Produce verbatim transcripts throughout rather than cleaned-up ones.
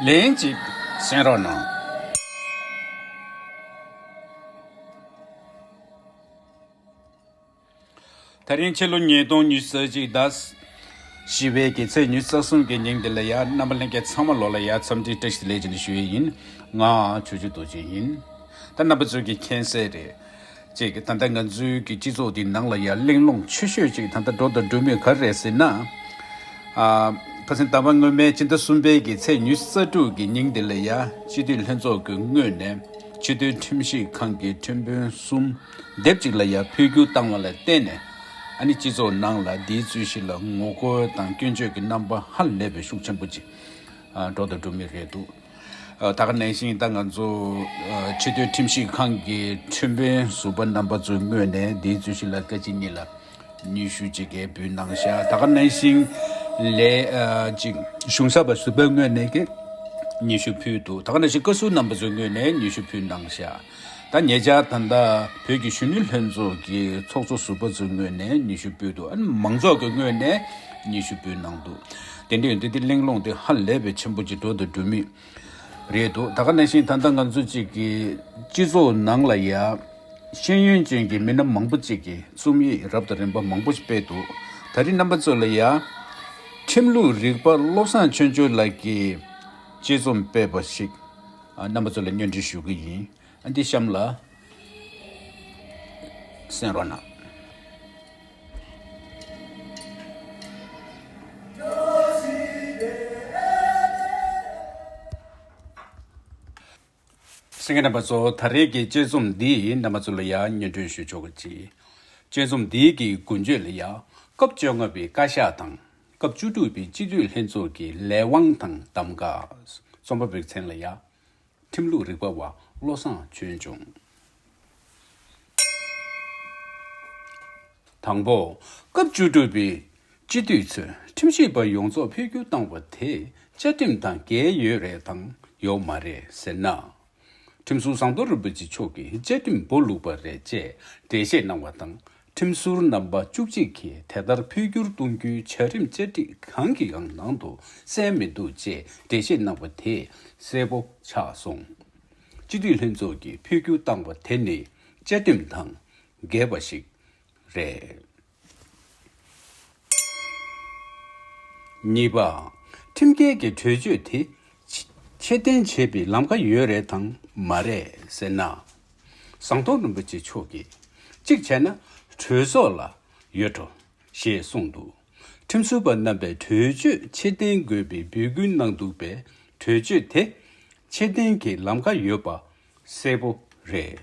ལན་གཅིག་གསན་རོགས་གནང་། དེ་རིང་ཕྱི་ལོ་ཉིས་སྟོང་ཉི་ཤུ་རྩ་གཅིག་ཟླ་བཞི་པའི་གི་ཚེས་ཉི་ཤུ་རྩ་གསུམ་གྱི་ཉིན་འདི་ལ་ཡ། རྣམ་པ་ལྷན་རྒྱས་ཚང་མ་ལོ་ལ་ཡ་འཚམས་འདྲི་བཀྲ་ཤིས་བདེ་ལེགས་ཅེས་ནས་ཞུ་ཡི་ཡིན། ང་ཆོས་རྗེ་རྡོ་རྗེ་ཡིན། ད་རྣམ་པ་ཚོས་ཀྱི་མཁྱེན་གསལ་རེད། ཅིག་ད་ལྟ་ང་ཚོའི་གི་སྤྱི་ཚོགས་འདི་ནང་ལ་ཡ་གླེང་སློང་ཆེ་ཤོས་ཅིག་ད་ལྟ་འགྲོ་དང་འགྲོ་མུས་ག་རེ་རེད་ཟེར་ན། ཨ། ཁ་སང་ཟླ་བ་སྔོན་མའི་སྤྱི་ཟླ་གསུམ་པའི་གི་ཚེས་ཉི་ཤུ་རྩ་དྲུག་གི་ཉིན་འདི་ལ་ཡ། སྤྱི་འཐུས་ལྷན་ཚོགས་ཀྱི་ངོས་ནས་སྤྱི་འཐུས་ཁྲིམས་ཞིབ་ཁང་གི་ཁྲིམས་དཔོན་གསུམ་སྡེབ་གཅིག་ལ་ཡ་འཕོ་འགྱུར་བཏང་བ་ལ་བརྟེན་ནས། ཨ་ནི་སྤྱི་ཚོགས་ནང་ལ་འདིའི་རྩོད་གཞི་ལ་ངོ་རྒོལ་དང་སྐྱོན་བརྗོད་ཀྱི་རྣམ་པ་ཧ་ལས་པའི་ཤུགས་ཆེན་པོ་ཅིག་ཨ། འགྲོ་དང་འགྲོ་མུས་རེད་འདུག་ཨ། ད་ག་ནང་བཞིན་ད་ང་ཚོ་ཨ། སྤྱི་འཐུས་ཁྲིམས་ཞིབ་ཁང་གི་ཁྲིམས་དཔོན་ཟུར་པ་རྣམ་པ་ཚོའི་ངོས་ནས་འདིའི་རྩོད་གཞི་ལ་བཀའ་སྤྱི་གཉིས་ལ་སྙན་ཞུ་ཅིག་གི་འབུལ་གནང་ཤག་ད་ག་ནང་བཞིན་ལས་ཨ། ཅིག་གཞུང་ཞབས་པ་ཟུར་པའི་ངོས་ནས་ཀྱི་སྙན་ཞུ་ཕུལ་འདུག་ད་ག་ནང་བཞིན་བཀའ་ཟུར་རྣམ་པ་ཚོའི་ངོས་ནས་སྙན་ཞུ་ཕུལ་གནང་ཤག་ད་ཉེ་ཆར་ད་ལྟ་བོད་ཀྱི་གཞོན་ནུ་ལྷན་ཚོགས་ཀྱི་ཚོགས་གཙོ་ཟུར་པ་ཚོའི་ངོས་ནས་སྙན་ཞུ་ཕུལ་འདུག་ཨ་ནི་མང་ཚོགས་ཀྱི་ངོས་ནས་སྙན་ཞུ་ཕུལ་གནང་འདུག་དེ་འདྲ་ཡོད་དུས་དེ་གླེང་སློང་དེ་ཧ་ལས་པའི་ཆེན་པོ་ཅིག་འགྲོ་དང་འགྲོ་མུས་རེད་འདུག་ད་ག་ནང་བཞིན་ད་ལྟ་ང་ཚོ་གཅིག་གི་སྤྱི་ཚོགས་ནང་ལ་ཡ། ཤེས་ཡོན་ཅན་གྱི་མི་སྣ་མང་པོ་གཅིག་གིས་རྩོམ་ཡིག་རབ་དང་རིམ་པ་མང་པོ་ཞིག་སྤེལ་འདུག་ད་རིང་རྣམ་པ་ཚོ་ལ་ཡ། ཁྲིམས་ལུགས་རིག་པ་བློ་བཟང་ཆོས་འབྱོར་ལགས་ཀྱིས་དཔྱད་རྩོམ་སྤེལ་བ་ཞིག་ཨ། རྣམ་པ་ཚོ་ལ་སྙན་སྒྲོན་ཞུ་གི་ཡིན། ཨ། འདི་གཤམ་ལ་གསན་རོགས་གནང་། གསན་མཁན་རྣམ་པ་ཚོ། ད་རེས་ཀྱི་དཔྱད་རྩོམ་འདི་རྣམ་པ་ཚོ་ལ་ཡང་སྙན་སྒྲོན་ཞུ་ཆོག་གི། དཔྱད་རྩོམ་འདི་གི་མགོ་བརྗོད་ལ་ཡང་སྐབས་བཅོ་ལྔ་པའི་བཀའ་ཤག་དང་སྐབས་བཅུ་དྲུག་པའི་སྤྱི་འཐུས་ལྷན་ཚོགས་ཀྱི་ལས་དབང་དང་གདམ་ག། རྩོམ་པ་པོའི་མཚན་ལ་ཡང་ཁྲིམས་ལུགས་རིག་པ་བ་བློ་བཟང་ཆོས་འབྱོར། དང་པོ། སྐབས་བཅུ་དྲུག་པའི་སྤྱི་འཐུས་ཚོས་ཁྲིམས་ཞིབ་པ་ཡོངས་རྫོགས་འཕོ་འགྱུར་བཏང་བ་དེ་བཅའ་ཁྲིམས་དང་འགལ་ཡོད་རེད་དམ་ཡོད་མ་རེད་ཟེར་ན། ཁྲིམས་ཟུར་ཟམ་གདོང་རིན་པོ་ཆེ་མཆོག་གིས་བཅའ་ཁྲིམས་སྦོ་ལུག་པ་རེད་ཅེས་འགྲེལ་བཤད་གནང་བ་དང་། ཁྲིམས་ཟུར་རྣམ་པ་བཅུ་གཅིག་གིས་དེ་ལྟར་འཕོ་འགྱུར་གཏོང་རྒྱུའི་བྱ་རིམ་བཅའ་སྒྲིག་གང་གི་ཡང་ནང་དུ་གསལ་མི་འདུག་ཅེས་འགྲེལ་བཤད་གནང་བ་དེ་གསལ་པོ་ཆགས་སོང་། སྤྱི་འཐུས་ལྷན་ཚོགས་ཀྱིས་འཕོ་འགྱུར་བཏང་བ་དེ་ནི་བཅའ་ཁྲིམས་དང་འགལ་བ་ཞིག་རེད། གཉིས་པ། ཁྲིམས་འགལ་གྱི་གྲོས་ཆོད་དེ་ཕྱི་ཕྱིར་འཐེན་བྱེད་པའི་ལམ་ཁ་ཡོད་རེད་དམ་མ་རེད་ཟེར་ན། ཟམ་གདོང་རིན་པོ་ཆེ་མཆོག་གིས་གཅིག་བྱས་ན་གྲོས་ཚོགས་ལ་ཡོད་འགྲོ་ཞེས་གསུངས་འདུག་ཁྲིམས་ཟུར་པ་རྣམ་པས་གྲོས་ཆོད་ཕྱིར་འཐེན་དགོས་པའི་འབོད་སྐུལ་གནང་འདུག་པས། གྲོས་ཆོད་དེ་ཕྱིར་འཐེན་གྱི་ལམ་ཁ་ཡོད་པ་གསལ་པོ་རེད།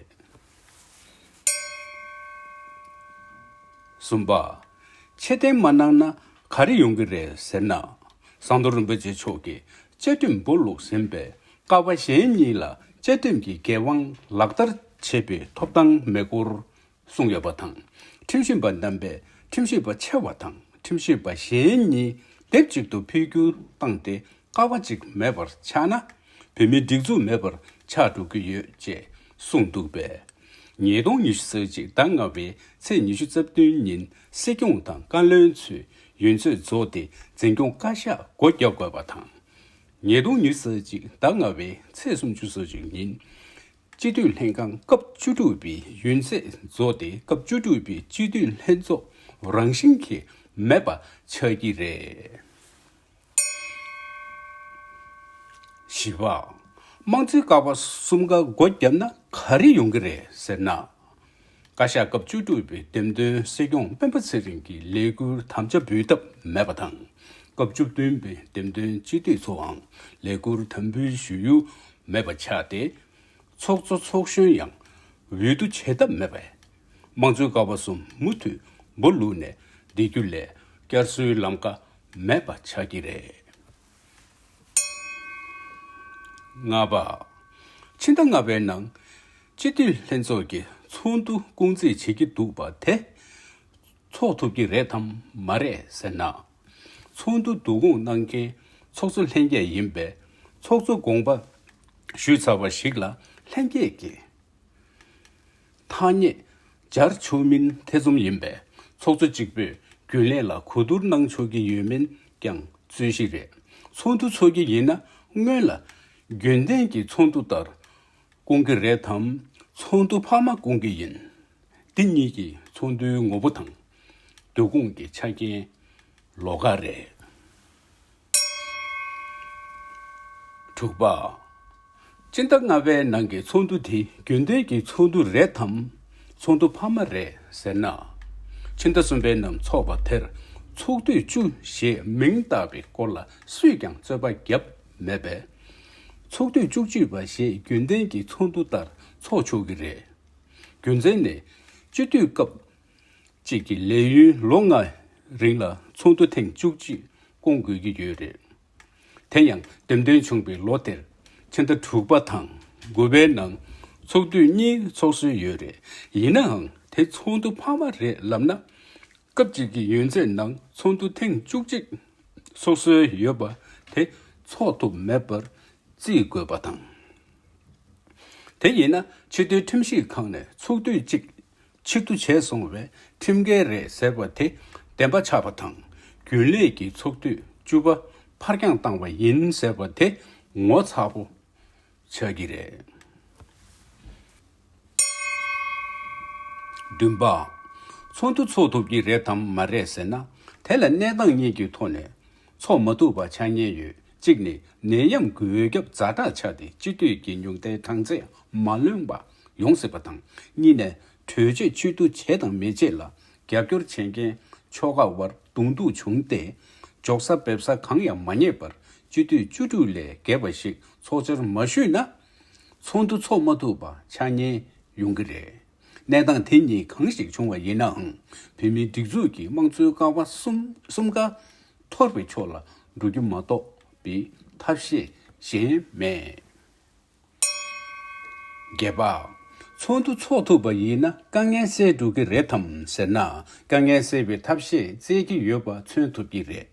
གསུམ་པ། ཕྱིར་འཐེན་མ་གནང་ན་ག་རེ་ཡོང་གི་རེད་ཟེར་ན། ཟམ་གདོང་རིན་པོ་ཆེ་མཆོག་གིས་བཅའ་ཁྲིམས་སྦོ་ལུག་ཟིན་པས་ཀ་བ་གཞན་གཉིས་ལ་བཅའ་ཁྲིམས་ཀྱི་འགན་དབང་ལག་བསྟར་བྱེད་པའི་ཐོབ་ཐང་མེད་སྐོར་གསུངས་ཡོད་པ་དང་། ཁྲིམས་ཞིབ་པ་རྣམ་པས་ཁྲིམས་ཞིབ་པ་ཆེ་བ་དང་ཁྲིམས་ཞིབ་པ་གཞན་གཉིས་སྡེབ་གཅིག་ཏུ་འཕོ་འགྱུར་བཏང་སྟེ་ཀ་བ་གཅིག་མེད་པར་ཆགས་ན། བོད་མིའི་སྒྲིག་འཛུགས་མེད་པར་ཆགས་འགྲོ་གི་ཡོད་ཅེས་གསུངས་འདུག་པས། ཉིས་སྟོང་ཉི་ཤུ་རྩ་གཅིག་ཟླ་ལྔ་པའི་ཚེས་ཉི་ཤུ་རྩ་བདུན་ཉིན་སྲིད་སྐྱོང་དང་བཀའ་བློན་ཚོས་ཡུན་ཚད་རྫོགས་ཏེ་འཛིན་སྐྱོང་བཀའ་ཤག་སྒོ་བརྒྱབ་དགོས་པ་དང་། ཉིས་སྟོང་ཉི་ཤུ་རྩ་གཅིག་ཟླ་ལྔ་པའི་ཚེས་སུམ་ཅུ་སོ་གཅིག་ཉིན། སྤྱི་འཐུས་ལྷན་ཁང་སྐབས་བཅུ་དྲུག་པའི་ཡུན་ཚད་རྫོགས་ཏེ་སྐབས་བཅུ་དྲུག་པའི་སྤྱི་འཐུས་ལྷན་ཚོགས་རང་བཞིན་གྱིས་མེད་པ་ཆགས་ཀྱི་རེད། བཞི་པ། དམངས་གཙོའི་ཀ་བ་གསུམ་ཀ་སྒོ་བརྒྱབ་ན་ག་རེ་ཡོང་གི་རེད་ཟེར་ན། བཀའ་ཤག་སྐབས་བཅུ་དྲུག་པའི་འདེམས་ཐོན་སྲིད་སྐྱོང་སྤེན་པ་ཚེ་རིང་གིས་ལས་འཁུར་དམ་བཅའ་འབུལ་ཐབས་མེད་པ་དང་། སྐབས་བཅུ་བདུན་པའི་འདེམས་ཐོན་སྤྱི་འཐུས་ཚོའང་ལས་འཁུར་དམ་འབུལ་ཞུ་ཡུལ་མེད་པ་ཆགས་ཏེ། ཚོགས་གཙོ་ཚོགས་གཞོན་ཡང་འོས་བསྡུ་བྱེད་ཐབས་མེད་པས། དམངས་གཙོའི་ཀ་བ་གསུམ་མུ་མཐུད་སྦོ་ལུག་ནས་བསྡད་རྒྱུ་ལས་བསྐྱར་གསོའི་ལམ་ཀ་མེད་པ་ཆགས་ཀྱི་རེད། ལྔ་པ། ཕྱི་ཟླ་ལྔ་པའི་ནང་སྤྱི་འཐུས་ལྷན་ཚོགས་ཀྱི་ཚོགས་འདུ་སྐོང་ཚིག་བྱེད་ཀྱི་འདུག་པ་དེ་ཚོགས་ཐུབ་ཀྱི་རེད་དམ་མ་རེད་ཟེར་ན། ཚོགས་འདུ་བསྡུ་སྐོང་གནང་མཁན་ཚོགས་གཙོ་ལྷན་རྒྱས་ཡིན་པས། ཚོགས་གཙོ་དགོངས་པ་ཞུས་ཚར་བ་ཞིག་ལ་ལྷན་རྒྱས་ཀྱིས་ཐག་ཉེ་སྦྱར་ཆོག་མིན་ཐེ་ཚོམ་ཡིན་པས། ཚོགས་གཙོ་གཅིག་པུས་རྒྱུན་ལས་ལ་གོ་བསྡུར་གནང་ཆོག་གི་ཡོད་མིན་ཀྱང་རྩོད་གཞི་རེད། ཚོགས་འདུ་ཚོགས་ཀྱི་ཡིན་ན་ སྔོན་ལ་རྒྱུན་ལྡན་གྱི་ཚོགས་འདུ་ལྟར་སྐོང་གི་རེད་དམ། ཚོགས་འདུ་འཕར་མ་སྐོང་གི་ཡིན། འདི་གཉིས་ཀྱི་ཚོགས་འདུའི་ངོ་བོ་དང་། བསྡུ་སྐོང་གི་ཆ་རྐྱེན་ལོགས་ཀ་རེད། དྲུག་པ། སྤྱི་ཟླ་ལྔ་པའི་ནང་གི་ཚོགས་འདུ་དེ་རྒྱུན་ལྡན་གྱི་ཚོགས་འདུ་རེད་དམ། ཚོགས་འདུ་འཕར་མ་རེད་ཟེར་ན། ཕྱི་ཟླ་གསུམ་པའི་ནང་འཚོགས་པ་དེར་ཚོགས་དུས་བཅུ་ཞེས་མིང་བཏགས་པའི་སྐོར་ལ་སུས་ཀྱང་རྩོད་པ་བརྒྱབ་མེད་པས། ཚོགས་དུས་བཅུ་གཅིག་པ་ཞེས་རྒྱུན་ལྡན་གྱི་ཚོགས་འདུ་ལྟར་འཚོགས་ཆོག་གི་རེད། རྒྱུ་མཚན་ནི། སྤྱི་འཐུས་སྐབས་གཅིག་གི་ལས་ཡུན་ལོ་ལྔ་རིང་ལ་ཚོགས་འདུ་ཐེངས་བཅུ་གཅིག་སྐོང་དགོས་ཀྱི་ཡོད་རེད། དེ་ཡང་འདེམས་ཐོན་བྱུང་བའི་ལོ་དེར་ཕྱི་ཟླ་དྲུག་པ་དང་དགུ་པའི་ནང་ཚོགས་དུས་གཉིས་འཚོགས་སྲོལ་ཡོད་རེད། ཡིན་ནའང་དེ་ཚོགས་འདུ་འཕར་མ་རེད་ལབ་ན། སྐབས་གཅིག་གི་ཡུན་ཚད་ནང་ཚོགས་འདུ་ཐེངས་བཅུ་གཅིག་འཚོགས་སྲོལ་ཡོད་པ་དེ་འཚོགས་ཐུབ་མེད་པར་བརྩི་དགོས་པ་དང་། དེ་ཡིན་ན་ཕྱི་དོན་ཁྲིམས་ཞིབ་ཁང་ནས་ཚོགས་དུས་གཅིག་ཕྱིར་བསྡུ་བྱས་སོང་བས་ཁྲིམས་འགལ་རེད་ཟེར་བ་དེ་བདེན་པ་ཆགས་པ་དང་། རྒྱུན་ལས་ཀྱི་ཚོགས་དུས་བཅུ་པ་ཕར་འགྱངས་བཏང་བ་ཡིན་ཟེར་བ་དེ་ངོ་ཚ་པོ་ཆགས་ཀྱི་རེད། བདུན་པ། ཚོགས་འདུ་འཚོགས་ཐུབ་ཀྱི་རེད་དམ་མ་རེད་ཟེར་ན། དེ་ལ་གནས་སྟངས་གཉིས་ཀྱི་ཐོག་ནས་འཚོགས་མ་ཐུབ་པ་ཆགས་ཉེན་ཡོད། གཅིག་ནི་ནད་ཡམས་འགོས་ཁྱབ་ཛ་དྲག་ཆགས་ཏེ་སྤྱི་འཐུས་ཀྱི་ཉུང་མཐའི་གྲངས་ཚད་མ་ལོན་པ་ཡོང་སྲིད་པ་དང་། གཉིས་ནས་གྲོས་ཆོད་ཕྱིར་བསྡུ་བྱས་དང་མི་བྱེད་ལ་རྒྱབ་སྐྱོར་བྱེད་མཁན་ཆོལ་ཁ་བར་གདོང་ཐུག་བྱུང་སྟེ། འཇོག་ས་འབེབས་ས་གང་ཡང་མ་རྙེད་པར་སྤྱི་འཐུས་བཅུ་དྲུག་ལས་བརྒལ་བ་ཞིག་ཚོགས་བཅར་མ་ཞུས་ན། ཚོགས་འདུ་འཚོགས་མ་ཐུབ་པ་ཆགས་ཉེན་ཡོང་གི་རེད། གནས་སྟངས་དེ་གཉིས་གང་ཞིག་བྱུང་བ་ཡིན་ནའང་། བོད་མིའི་སྒྲིག་འཛུགས་ཀྱི་དམངས་གཙོའི་ཀ་བ་གསུམ་གསུམ་ཀ་འཐོར་བའི་ཕྱོགས་ལ་འགྲོ་རྒྱུ་མ་གཏོགས་པའི་ཐབས་ཤེས་གཞན་མེད། བརྒྱད་པ། ཚོགས་འདུ་འཚོགས་ཐུབ་པ་ཡིན་ན་དཀའ་ངལ་སེལ་འགྲོ་གི་རེད་དམ་ཟེར་ན། དཀའ་ངལ་སེལ་བའི་ཐབས་ཤེས་བཙལ་གྱི་ཡོད་པ་མཚོན་ཐུབ་ཀྱི་རེད།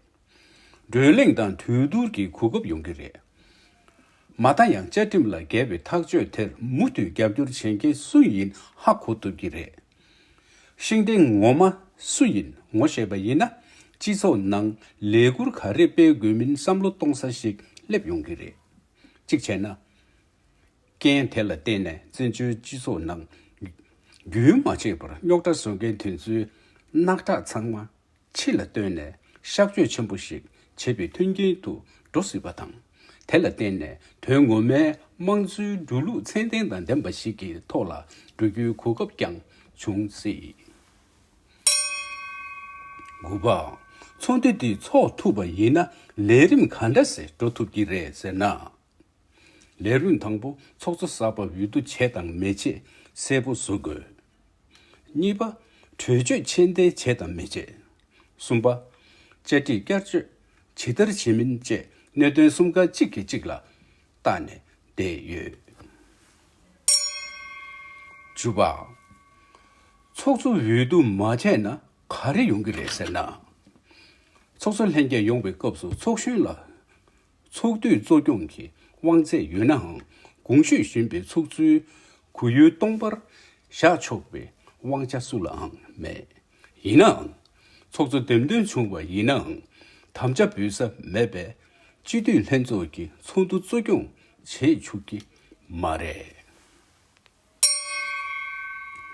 བགྲོ་གླེང་དང་གྲོས་བསྡུར་གྱི་གོ་སྐབས་ཡོང་གི་རེད། མ་མཐའ་ཡང་བཅའ་ཁྲིམས་ལ་འགལ་བའི་ཐག་གཅོད་དེར་མུ་མཐུད་རྒྱབ་སྐྱོར་བྱེད་མཁན་སུ་ཡིན་ཧ་གོ་ཐུབ་ཀྱི་རེད། ཤེས་ལྡན་ངོ་མ་སུ་ཡིན་ངོ་ཤེས་པ་ཡིན་ན། སྤྱི་ཚོགས་ནང་ལས་འགུལ་ག་རེ་སྤེལ་དགོས་མིན་བསམ་བློ་གཏོང་ས་ཞིག་སླེབས་ཡོང་གི་རེད། གཅིག་བྱས་ན། རྐྱེན་དེ་ལ་བརྟེན་ནས་བཙན་བྱོལ་སྤྱི་ཚོགས་ནང་རྒྱུན་མ་ཆད་པར་རྙོག་དྲ་བཟོ་མཁན་དེ་ཚོའི་རྣག་ཁྲག་ཚང་མ་ཕྱི་ལ་བཏོན་ནས་གཤག་བཅོས་ཆེན་པོ་ཞིག་བྱེད་པའི་མཐུན་རྐྱེན་དུ་འགྲོ་སྲིད་པ་དང་། དེ་ལ་བརྟེན་ནས་དོན་ངོ་མའི་དམངས་གཙོའི་འགྲོ་ལུགས་ཚད་ལྡན་དང་ལྡན་པ་ཞིག་གི་ཐོག་ལ་འགྲོ་རྒྱུའི་གོ་སྐབས་ཀྱང་བྱུང་སྲིད། དགུ་པ། ཚོགས་འདུ་འདི་འཚོགས་ཐུབ་པ་ཡིན་ན་ལས་རིམ་ག་འདྲ་ཞིག་འགྲོ་ཐུབ་ཀྱི་རེད་ཟེར་ན། ལས་རིམ་དང་པོ་ཚོགས་གཙོ་གསར་པ་འོས་བསྡུ་བྱས་དང་མི་བྱས་གསལ་པོ་བཟོ་དགོས། གཉིས་པ། གྲོས་ཆོད་ཕྱིར་འཐེན་བྱས་དང་མི་བྱས། གསུམ་པ། བཅའ་སྒྲིག་བསྐྱར་བཅོས་ཇི་ལྟར་བྱེད་མིན་བཅས་གནད་དོན་གསུམ་ཀ་གཅིག་གིས་གཅིག་ལ་བརྟགས་ནས་བསྡད་ཡོད། བཅུ་པ། ཚོགས་གཙོ་འོས་བསྡུ་མ་བྱས་ན་ག་རེ་ཡོང་གི་རེད་ཟེར་ན། ཚོགས་གཙོ་ལྷན་རྒྱས་ཡོང་བའི་སྐབས་སུ་ཚོགས་གཞོན་ལ་ཚོགས་དུས་གཙོ་སྐྱོང་གི་དབང་ཚད་ཡོད་ནའང་། གོང་ཞུས་བཞིན་པའི་ཚོགས་གཙོའི་གོ་ཡུལ་སྟོང་པར་བཞག་ཆོག་པའི་དབང་ཆ་སུ་ལའང་མེད། ཡིན་ནའང་། ཚོགས་གཙོ་འདེམས་ཐོན་བྱུང་བ་ཡིན་ནའང་། དམ་བཅའ་འབུལ་ས་མེད་པས་སྤྱི་འཐུས་ལྷན་ཚོགས་ཀྱི་ཚོགས་འདུ་གཙོ་སྐྱོང་བྱེད་ཆོག་གི་མ་རེད།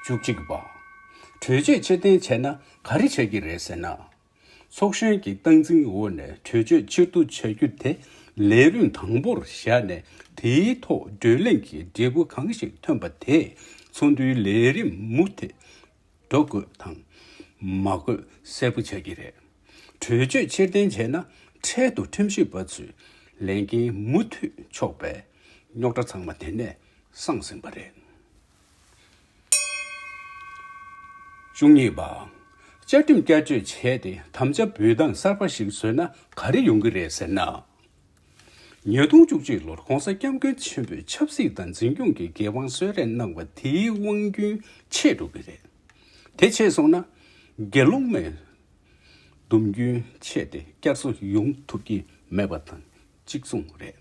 བཅུ་གཅིག་པ། གྲོས་ཆོད་ཕྱིར་འཐེན་བྱས་ན་ག་རེ་ཆགས་ཀྱི་རེད་ཟེར་ན། ཚོགས་གཞོན་གྱི་སྟངས་འཛིན་འོག་ནས་གྲོས་ཆོད་ཕྱིར་བསྡུ་བྱ་རྒྱུ་དེ་ལས་རིམ་དང་པོར་བཞག་ནས། དེའི་ཐོག་བགྲོ་གླེང་གི་འབྲས་བུ་གང་ཞིག་ཐོན་པ་དེས་ཚོགས་འདུའི་ལས་རིམ་མུ་མཐུད་འགྲོ་དགོས་དང་མ་དགོས་གསལ་པོ་ཆགས་ཀྱི་རེད། གྲོས་ཆོད་ཕྱིར་འཐེན་བྱས་ན་འཕྲལ་དུ་ཁྲིམས་ཞིབ་པ་ཚོས་ལས་འགན་མུ་མཐུད་འཁྱོག་པས་རྙོག་དྲ་ཚང་མ་དེ་ནས་སངས་ཟིན་པ་རེད། བཅུ་གཉིས་པ། བཅའ་ཁྲིམས་བསྐྱར་བཅོས་བྱས་ཏེ་དམ་བཅའ་འབུལ་སྟངས་གསར་པ་ཞིག་བཟོས་ན་ག་རེ་ཡོང་གི་རེད་ཟེར་ན། ཉིས་སྟོང་བཅུ་གཅིག་ལོར་༸གོང་ས་༸སྐྱབས་མགོན་ཆེན་པོས་ཆབ་སྲིད་དང་འཛིན་སྐྱོང་གི་འགན་དབང་གསོལ་རས་གནང་བ་དེའི་དབང་སྒྱུར་ཆད་འགྲོ་གི་རེད། དེ་ཆད་སོང་ན། དགེ་སློང་མའི་སྡོམ་རྒྱུན་ཆད་དེ་བསྐྱར་གསོ་ཡོང་ཐུབ་ཀྱི་མེད་པ་དང་གཅིག་མཚུངས་རེད།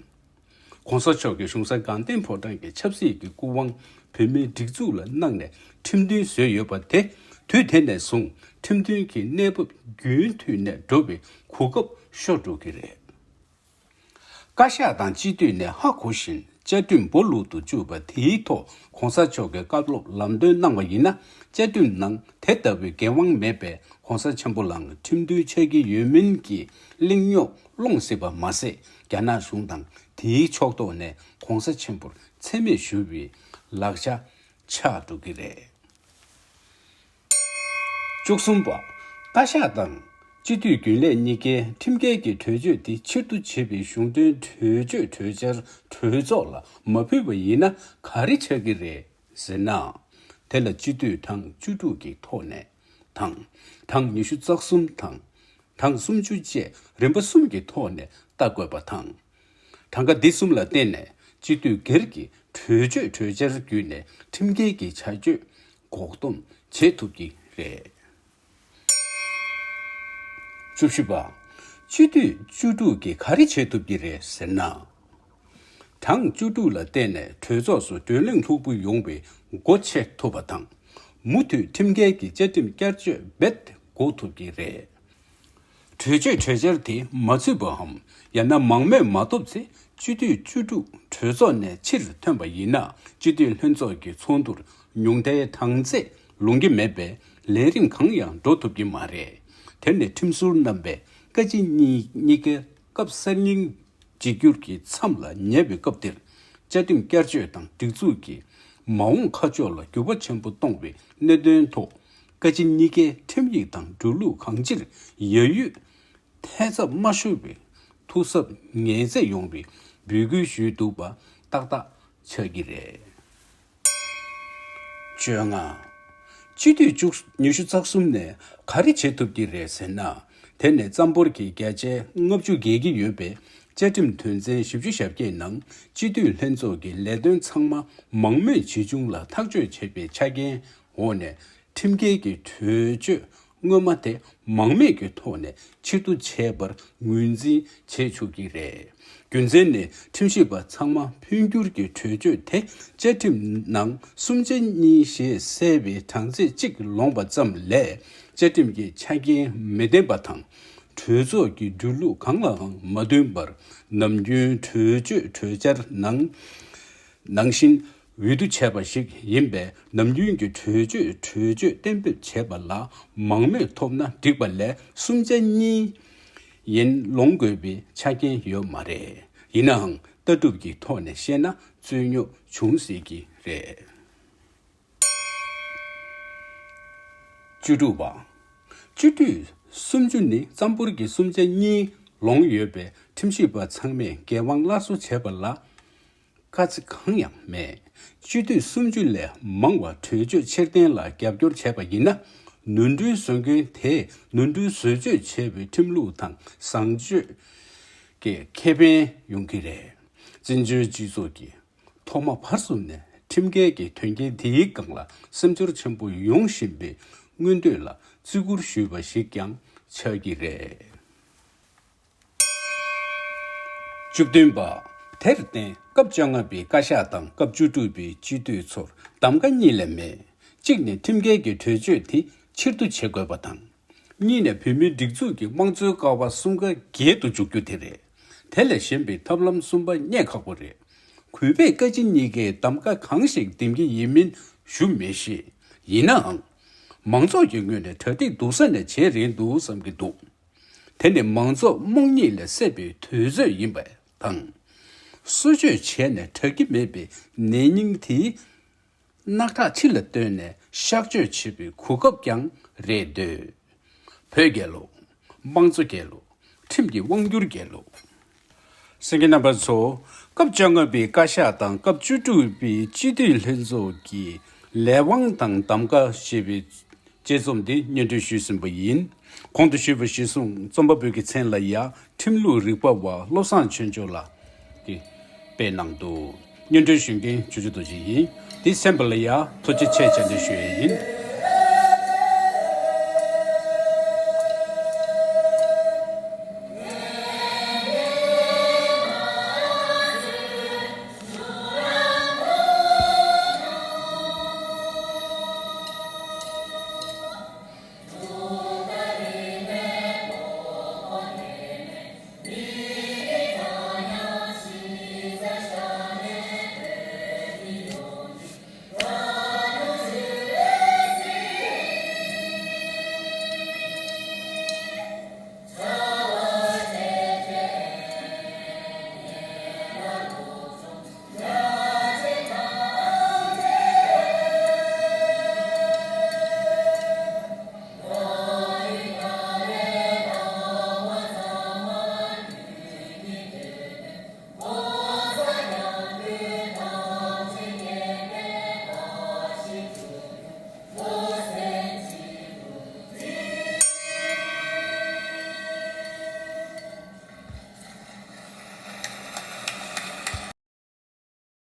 ༸གོང་ས་མཆོག་གིས་གཞུང་ས་དགའ་ལྡན་ཕོ་བྲང་གི་ཆབ་སྲིད་ཀྱི་སྐུ་དབང་བོད་མིའི་སྒྲིག་འཛུགས་ལ་གནང་ནས་ཁྲིམས་མཐུན་བཟོས་ཡོད་པ་དེ། དུས་དེ་ནས་བཟུང་ཁྲིམས་མཐུན་གྱི་གནས་བབ་རྒྱུན་མཐུད་ནས་འགྲོ་བའི་གོ་སྐབས་ཤོར་འགྲོ་གི་རེད། བཀའ་ཤག་དང་སྤྱི་འཐུས་ནས་ཧ་གོ་བཞིན་བཅའ་ཁྲིམས་སྦོ་ལུག་ཏུ་བཅུག་པ་དེའི་ཐོག་གོང་ས་མཆོག་གིས་བཀའ་སློབ་ལམ་སྟོན་གནང་བ་ཡིན་ན། བཅའ་ཁྲིམས་ནང་དེ་ལྟ་བུའི་འགན་དབང་མེད་པའི་གོང་ས་ཆེན་པོ་ལའང་ཁྲིམས་མཐུན་ཆགས་ཀྱི་ཡོད་མིན་གྱི་གླེང་རྙོག་སློང་སྲིད་པ་མ་ཟད། རྒྱ་ནག་གཞུང་དང་དེའི་ཕྱོགས་གཏོགས་ནས་གོང་ས་ཆེན་པོར་མཚན་སྨད་ཞུ་བའི་ལག་ཆ་ཆགས་འགྲོ་གི་རེད། བཅུ་གསུམ་པ། བཀའ་ཤག་དང་སྤྱི་འཐུས་རྒྱུན་ལས་གཉིས་ཀའི་ཁྲིམས་འགལ་གྱི་གྲོས་ཆོད་དེ་ཕྱིར་བསྡུ་བྱེད་པའི་གཞུང་དོན་གྲོས་ཆོད་གྲོས་འཆར་གྲོས་ཚོགས་ལ་མ་ཕུལ་བ་ཡིན་ན་ག་རེ་ཆགས་ཀྱི་རེད་ཟེར་ན། དེ་ལ་སྤྱི་འཐུས་གྲངས་བཅུ་དྲུག་གི་ཐོག་ནས་དང་། གྲངས་ཉི་ཤུ་རྩ་གསུམ་དང་། གྲངས་སུམ་ཅུ་བཅས་རིམ་པ་གསུམ་གྱི་ཐོག་ནས་ལྟ་དགོས་པ་དང་། གྲངས་ཀ་འདི་གསུམ་ལ་བརྟེན་ནས་སྤྱི་འཐུས་སྒེར་གྱི་གྲོས་ཆོད་གྲོས་འཆར་བརྒྱུད་ནས་ཁྲིམས་འགལ་གྱི་བྱ་སྤྱོད་འགོག་སྡོམ་བྱེད་ཐུབ་ཀྱི་རེད། བཅུ་བཞི་པ། སྤྱི་འཐུས་བཅུ་དྲུག་གིས་ག་རེ་བྱེད་ཐུབ་ཀྱི་རེད་ཟེར་ན། གྲངས་བཅུ་དྲུག་ལ་བརྟེན་ནས་གྲོས་ཚོགས་སུ་བགྲོ་གླེང་ལྷུག་པོ་ཡོང་བའི་སྒོ་ཕྱེ་ཐུབ་པ་དང་། མུ་མཐུད་ཁྲིམས་འགལ་གྱི་བཅའ་ཁྲིམས་བསྐྱར་བཅོས་རྦད་འགོག་ཐུབ་ཀྱི་རེད། གྲོས་ཆོད་གྲོས་འཆར་དེ་མ་ཚུད་པའམ། ཡང་ན་མང་མོས་མ་ཐོབ་ཚེ་སྤྱི་འཐུས་བཅུ་དྲུག་གྲོས་ཚོགས་ནས་ཕྱིར་ཐོན་པ་ཡིན་ན། སྤྱི་འཐུས་ལྷན་ཚོགས་ཀྱི་ཚོགས་འདུར་ཉུང་མཐའི་གྲངས་ཚད་ལོང་གི་མེད་པས་ལས་རིམ་གང་ཡང་འགྲོ་ཐུབ་ཀྱི་མ་རེད། དེ་ནི་ཁྲིམས་ཟུར་རྣམ་པས་བཀའ་སྤྱི་གཉིས་གཉིས་ཀའི་སྐབས་གསར་རྙིང་བརྗེ་བསྒྱུར་གྱི་མཚམས་ལ་ཉེ་བའི་སྐབས་འདིར། བཅའ་ཁྲིམས་བསྐྱར་བཅོས་དང་སྒྲིག་འཛུགས་ཀྱི་མ་འོངས་ཁ་ཕྱོགས་ལ་འགྱུར་བ་ཆེན་པོ་གཏོང་བའི་གནད་དོན་ཐོག་བཀའ་སྤྱི་གཉིས་ཀའི་ཁྲིམས་ཡིག་དང་འགྲོ་ལུགས་གང་ཅིར་ཡ་ཡུད་ཐལ་འཚབ་མ་ཤོར་བའི་ཐུགས་གཟབ་ངེས་ཚད་ཡོང་བའི་འབོད་སྐུལ་ཞུས་འདུག་པ་ཏག་ཏག་ཆགས་ཀྱི་རེད། བཅོ་ལྔ། སྤྱི་འཐུས་བཅུ་ཉི་ཤུ་རྩ་གསུམ་ནས་ག་རེ་བྱེད་ཐུབ་ཀྱི་རེད་ཟེར་ན། དེ་ནི་རྩ་འབོར་གྱི་བརྒྱ་ཆའི་ལྔ་བཅུ་བརྒལ་གྱི་ཡོད་པའི་བཅའ་ཁྲིམས་དོན་ཚན་བཞི་བཅུ་ཞེ་བརྒྱད་ནང་སྤྱི་འཐུས་ལྷན་ཚོགས་ཀྱི་ལས་དོན་ཚང་མ་མང་མོས་ཇི་བྱུང་ལ་ཐག་གཅོད་བྱེད་པའི་ཆ་རྐྱེན་འོག་ནས། ཁྲིམས་འགལ་གྱི་གྲོས་ཆོད་སྔོན་མ་དེ་མང་མོས་ཀྱི་ཐོག་ནས་ཕྱིར་བསྡུ་བྱས་པར་ངོས་འཛིན་བྱེད་ཆོག་གི་རེད། རྒྱུ་མཚན་ནི་ཁྲིམས་ཞིབ་པ་ཚང་མ་འཕོ་འགྱུར་གྱི་གྲོས་ཆོད་དེ་བཅའ་ཁྲིམས་ནང་གསུམ་ཆ་གཉིས་ཞེས་གསལ་བའི་གྲངས་ཚད་གཅིག་ལོངས་པ་ཙམ་ལས་བཅའ་ཁྲིམས་ཀྱི་ཆ་རྐྱེན་མི་ལྡན་པ་དང་། གྲོས་ཚོགས་ཀྱི་འགྲོ་ལུགས་གང་ལའང་མ་མཐུན་པར་ནམ་རྒྱུན་གྲོས་ཆོད་གྲོས་འཆར་ནང་ནང་བཞིན་འོས་བསྡུ་བྱས་པ་ཞིག་ཡིན་པས། ནམ་རྒྱུན་གྱི་གྲོས་ཆོད་གྲོས་ཆོད་གཏན་འབེབས་བྱས་པ་ལ་མང་མོས་ཐོབ་ན་འགྲིག་པ་ལས་གསུམ་ཆ་གཉིས་ཡན་ལོངས་དགོས་པའི་ཆ་རྐྱེན་ཡོད་མ་རེད། ཡིན་ནའང་ལྟ་གྲུབ་ཀྱི་ཐོག་ནས་བཤད་ན་རྩོད་རྙོག་འབྱུང་སྲིད་ཀྱི་རེད། བཅུ་དྲུག་པ། སྤྱི་འཐུས་སུམ་ཅུ་ནི་རྩ་འབོར་གྱི་གསུམ་ཆ་གཉིས་ལོངས་ཡོད་པས་ཁྲིམས་ཞིབ་པ་ཚང་མས་འགན་དབང་སླར་གསོ་བྱས་པ་ལ་དཀའ་ཚེགས་གང་ཡང་མེད། སྤྱི་འཐུས་སུམ་ཅུ་ལས་མང་བ་གྲོས་ཆོད་ཕྱིར་འཐེན་ལ་རྒྱབ་སྐྱོར་བྱས་པ་ཡིན་ན། ནོར་འཁྲུལ་བཟོ་མཁན་དེས་ནོར་འཁྲུལ་བཟོ་བཅོས་བྱས་པའི་ཁྲིམས་ལུགས་དང་བཟང་སྤྱོད་ཀྱི་ཁེ་ཕན་ཡོང་གི་རེད། བཙན་བྱོལ་སྤྱི་ཚོགས་ཀྱི་ཐོག་མ་བར་གསུམ་ནས་ཁྲིམས་འགལ་གྱི་དོན་རྐྱེན་དེའི་སྒང་ལ་སེམས་ཚོར་ཆེན་པོ་ཡོང་བཞིན་པའི་མངོན་འདོད་ལ་བརྩི་བཀུར་ཞུས་པ་ཞིག་ཀྱང་ཆགས་ཀྱི་རེད། བཅུ་བདུན་པ། དེར་བརྟེན་སྐབས་བཅོ་ལྔ་པའི་བཀའ་ཤག་དང་སྐབས་བཅུ་དྲུག་པའི་སྤྱི་འཐུས་ཚོར་གདམ་ག་གཉིས་ལས་མེད། གཅིག་ནི་ཁྲིམས་འགལ་གྱི་གྲོས་ཆོད་དེ་ཕྱིར་བསྡུ་བྱེད་དགོས་པ་དང་། གཉིས་ནས་བོད་མིའི་སྒྲིག་འཛུགས་ཀྱི་དམངས་གཙོའི་ཀ་བ་གསུམ་ཀ་འགྱེལ་དུ་འཇུག་རྒྱུ་དེ་རེད། དེ་ལས་གཞན་པའི་ཐབས་ལམ་གསུམ་པ་རྙེད་ཁག་པོ་རེད། གུས་པས་བཀའ་སྤྱི་གཉིས་ཀའི་གདམ་ག་གང་ཞིག་འདེམས་ཀྱི་ཡིན་མིན་ཞུ་མི་ཤེས། ཡིན་ནའང་། མང་ཚོགས་ཀྱི་ངོས་ནས་གྲ་སྒྲིག་སྡུག་ས་ནས་བྱས་རན་འདུག་བསམ་གྱི་འདུག་དེ་ནི་མང་ཚོགས་རྨོངས་གཉིད་ལས་སད་པའི་དུས་ཚོད་ཡིན་པ་དང་། སྲོག་གཅོད་བྱས་ནས་དྲག་གི་མེད་པའི་ནད་རྙིང་དེའི་རྣག་ཁྲག་ཕྱི་ལ་བཏོན་ནས་གཤག་བཅོས་བྱེད་པའི་གོ་སྐབས་ཀྱང་རེད་འདོད། བོད་རྒྱལ་ལོ། དམངས་གཙོ་རྒྱལ་ལོ། ཁྲིམས་ཀྱི་དབང་སྒྱུར་རྒྱལ་ལོ། གསན་མཁན་རྣམ་པ་ཚོ། སྐབས་བཅོ་ལྔ་པའི་བཀའ་ཤག་དང་སྐབས་བཅུ་དྲུག་པའི་སྤྱི་འཐུས་ལྷན་ཚོགས་ཀྱི་ལས་དབང་དང་གདམ་ག་ཞེས་པའི་དཔྱད་རྩོམ་འདི་སྙན་སྒྲོན་ཞུས་ཟིན་པ་ཡིན། གོང་དུ་ཞུས་པ་གཞིར་བཟུང་རྩོམ་པ་པོའི་གི་མཚན་ལ་ཡ་ཁྲིམས་ལུགས་རིག་པ་བ་བློ་བཟང་ཆོས་འབྱོར་ལགས་ཀྱིས་སྤེལ་གནང་འདུག་སྙན་སྒྲོན་ཞུ་མཁན་ཇོ་ཇོ་རྡོ་རྗེ་ཡིན། འདི་གསན་པ་ལ་ཡ་ཐུགས་རྗེ་ཆེ་བྱས་ནས་ཞུ་ཡས་ཡིན།